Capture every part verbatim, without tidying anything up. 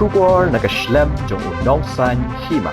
Khubor na ka shlem jong u nongsaiñ hima.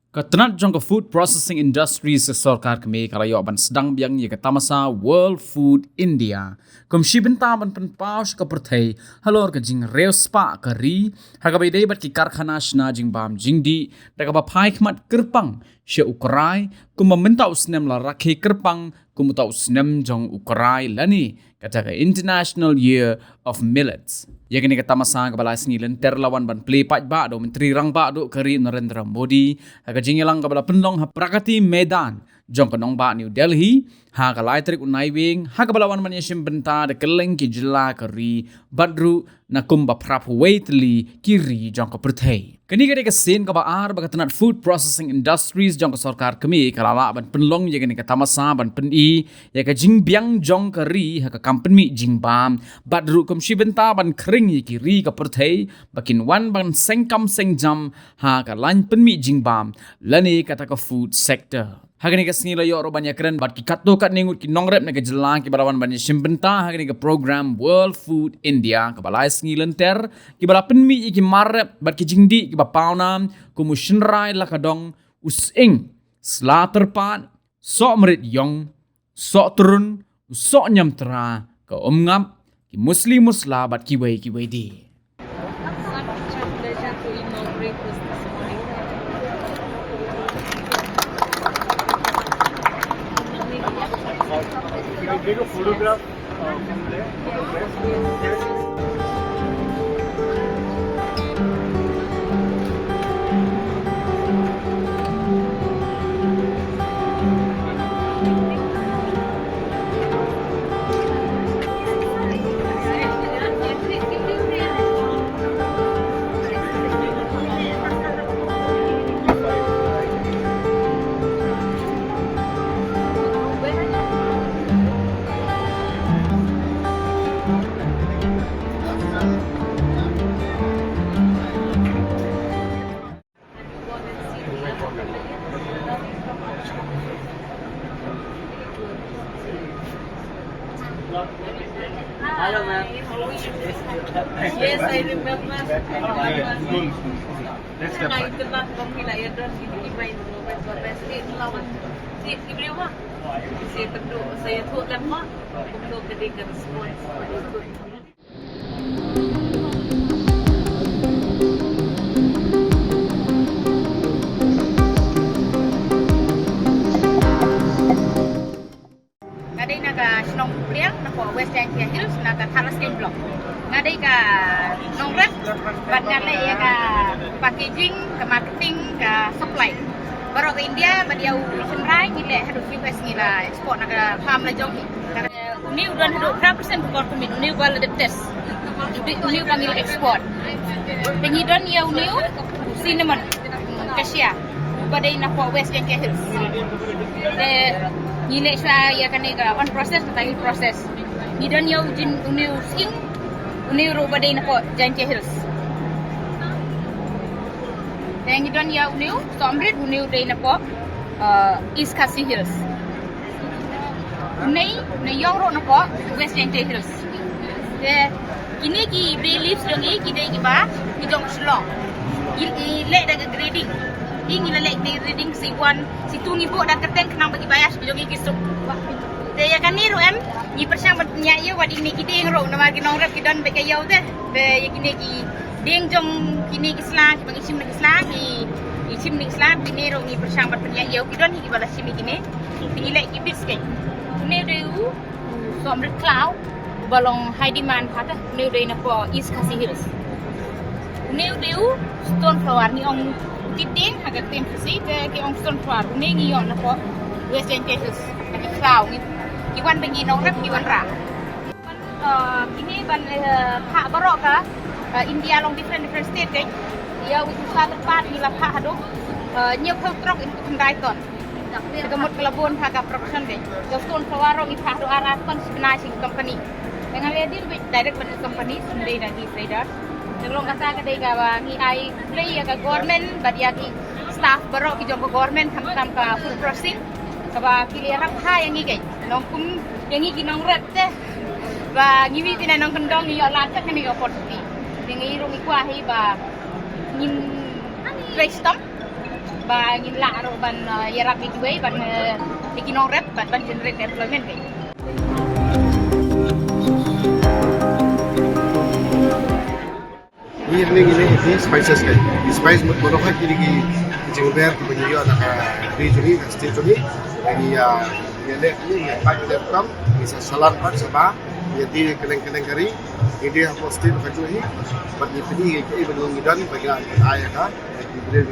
Ka tnat jong ka Food Processing Industries ka sorkar kmie ka la ïoh ban sdang biang ïa ka tamasa World Food India kum shi bynta ban pynpaw sha ka pyrthei halor ka jingriewspah ka ri ha kaba ïadei bad ki karkhana shna jingbam jingdih da kaba phai khmat kyrpang sha u krai, kumba mynta u snem la rakhe kyrpang kum uta u snem jong u krai lane kata ka International Year of Millets. Ïa kane ka tamasa kaba lai sngi lynter la wan ban plie paidbah da u Myntri Rangbah Duh ka ri Narendra Modi ha ka jingïalang kaba la pynlong ha Pragati Maidan jong ka nongbah New Delhi ha ka lai tarik u Naiwieng, ha kaba la wan ban ïashim bynta da kylleng ki jylla ka ri bad ruh na kumba phra phew wei tylli ki ri jong ka pyrthei. Kane ka dei ka sien kaba ar ba ka tnat Food Processing Industries jong ka sorkar kmie ka la lah ban pynlong ïa kane ka tamasa ban pyni ïa ka jingbiang jong ka ri ha ka kam pynmih jingbam bad ruh kum shi bynta ban khring ïa ki ri ka pyrthei ba kin wan ban seng kam seng jam ha ka lain pynmih jingbam lane kata ka food sector. Ha kane ka sngi la ïoh ruh ban ïakren bad ki katto katne ngut ki nongrep na ka jylla kiba la wan ban ïashim bynta ha kane ka program World Food India kaba lai sngi lynter, kiba la pynmih ïa ki mar rep bad ki jingdih kiba pawnam kum u shynrai lakadong, u sying, sla tyrpad, soh mrit ïong, soh trun, u soh ñiamtra, ka umngap, ki musli musla bad kiwei kiwei de. Can you take a photograph? Hello, ma'am. Yes, I remember. Let's get back. Saya tentu, saya tu kan mak. Untuk ketika respon. Nga dei na ka shnong Kupriang, na ka West Jaintia Hills, na ka Tharasken Block. Nga dei ka nongrep bad nga leh ïa ka packaging, ka marketing, ka supply. Baroh ka India bad ïa u shynrai ngi leh haduh U S ngi la export na ka farm la jong ngi. Une u don haduh phra percent ka kor kumne, une uba la dep test. Une uba ngi la export. Te ngi don ïa une u cinnamon, cassia, uba dei na ka West Jaintia Hills. Te ngi leh shuwa ïa kane ka on process, ka ngi process. Ngi don ïa u jin, une u sying, une ruh uba dei na ka Jaintia Hills. Te ngi don ïa une u soh mrit, une u dei na ka, uh, East Khasi Hills. Une, une ïong ruh na ka West Jaintia Hills. Te kine ki bay leaves jong ngi ki dei kiba ki jong Shillong. Ki, ki leh da ka grading. Ki ngi la leh da grading C one, C two, ngi buh da ka kyrteng khnang ba kiba ïa ki jong ngi ki suk. Te ïa kane ruh em ngi pyrshang ban pynïaid ïa wat ine ki dieng ruh namar ki nongrep ki don bad ka ïew te. Te ïa kine ki dieng jong kine ki sla, kiba ngi shim na ki sla, ki, ki shim na ki sla, kine ruh ngi pyrshang ban pynïaid ïa ki don hi kiba la shim ïa kine. Te ngi leh ki bits keiñ. Une u dei u soh mrit khlaw uba long high demand ha te, une u dei na ka East Khasi Hills. Une u dei u stone flower, ngi ong u kit dieng ha ka ktien Khasi te ki ong stone flower. Une ngi ïoh na ka West Jaintia Hills. Ki khlaw ngi, ki wan ba ngi nongrep ki wanrah. Uh, kine ban, uh, phah baroh ka, uh, India long different, different state keiñ. Ïa u sla tyrpad ngi la phah haduh, uh, hynñiewphew trok into khyndai ton. Te ka mut ka la bun ha ka production keiñ. Ïa u stone flower ruh ngi phah haduh ar, ar ton shi bnai sha ki company. Te nga la deal beit direct bad ki company, shu dei da ki traders. Te ka long kata ka dei kaba ngi ai khublei ïa ka government bad ïa ki staff baroh ki jong ka government khamtam ka food processing. Kaba ki la ïarap bha ïa ngi keiñ. Nongkum ïa ngi ki nongrep te. Ba ngi mih pyneh nongkyndong ngi ïoh lad kat kane ka opportunity. Ngi ruh ngi kwah hi ba ngin trei shitom ba ngin lah ruh ban, eh, ïarap ïa kiwei ban, eh, ïa ki nongrep bad ban generate employment hi. Ngi ngi ngi ngi spices ka. Spice mut mut ha kini ki jingber ki ba ngi ïoh na ka ri jong ngi, ka state jong ngi. Ngi, ah, ngi leh ngi ngi pat ngi leh kam ngi sa salat pat sa ba ngi dei kylleng kylleng kari. Ngi dei ha state ka jong ngi. Pat ngi pynïaid ngi ngi don ba ngi ai ka. Ngi dei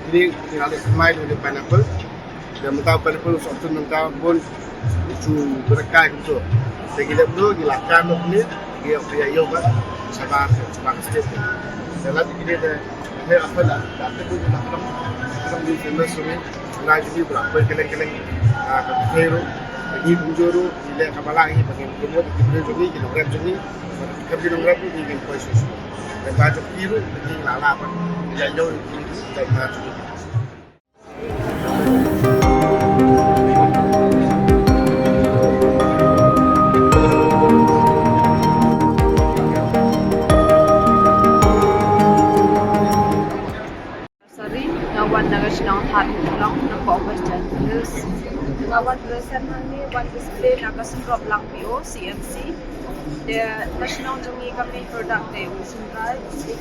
ngi ngi la leh mai ngi pineapple. Te mynta pineapple u shu tun mynta bun u shu byrkai kumto. Te ki leh bun ki la kan noh ne ki ïoh ki ïoh ba shabar shabar state. Te la ki ne te he apa la la te bun la kram kram di famous ne. La ji bra pe keleng keleng ka te ru ni bun joru ni le ka bala ni ba ngi promote ki bun joru ni ki nongrep joru ni. Ka ki nongrep ni ki poi susu. Te ba joru ni la la ba ya ïoh ki la ba joru. Sorry, nga wan na ka shnong Thar Mutlong, na ka Western Hills. Nga wan present hangne, wan display na ka Sundrop Langpio, C M C. Te na shnong jong ngi ka main product te u shynrai, u sik,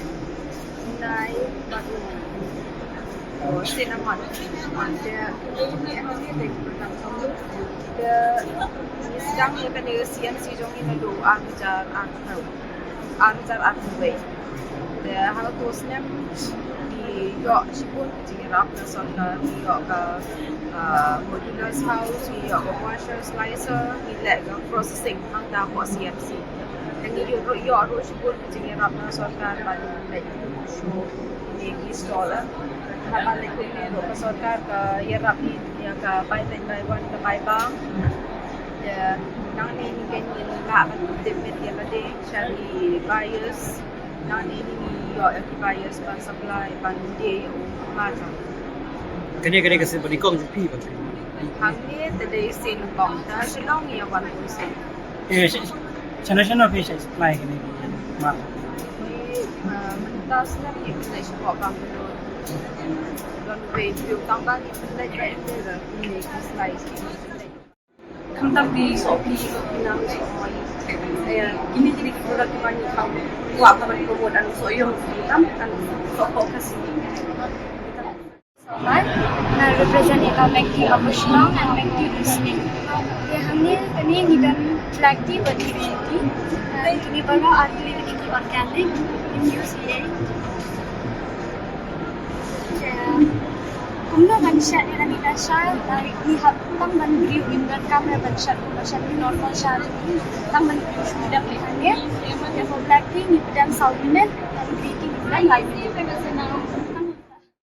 u nai, bad u, u cinnamon. Te, te, te, te, ngi sdang ïa kane ka C M C jong ngi naduh ar hajar arphew. Ar hajar arphew wei. Te ha kato ka snem ngi ïoh shibun ki jingïarap na sorkar, ngi ïoh ka, ah, modular house, ngi ïoh ka washer, slicer, ngi leh ka processing hangta hapoh C M C. Te ngi ïoh ruh, ïoh ruh shibun ki jingïarap na sorkar ban leh ki show, ne ki stall. Haba leh kumne ruh ka sorkar ka ïarap ïa ngi ïa ka buy ten buy one, ka buy bang. Te nangne ngi keiñ ngi lah ban tip ïa lade sha ki buyers. Nangne ngi ïoh ïa ki buyers ban supply ban die ïa u market. Kane kane ka sien ba nyngkong jong phi ba? Hangne te dei sien nyngkong, te ha Shillong ngi ïa wan bun sien. Eh, sha, sha national phi sha supply kane ki market? Ngi, ah, mynta snem ngi pynleit shapoh Bangalore. Don wei phi u tang ba ngi pynleit ba ïa kine ki slice. Khamtam ki soh phi ki nam soh moi. Eh, kine kine ki product ki ba ngi kham kwah ban promote, and soh ïong ki tam, and soh ko ka si. Nga represent ïa ka Mekti Upper Shillong and Mekti East Link. Te hangne kane ngi don black tea bad green tea. Kine baroh ar tylli ki organic, ngi use ïa. Te kumno ban shet ïa kane ka sha, ngi hap tang ban briew, ngim donkam re ban shet kumba shet ki normal sha, tang ban briew shu dep ïa hangne. Te for black tea ngi pyndonkam saw minit, and green tea ngi pyndonkam lai minit.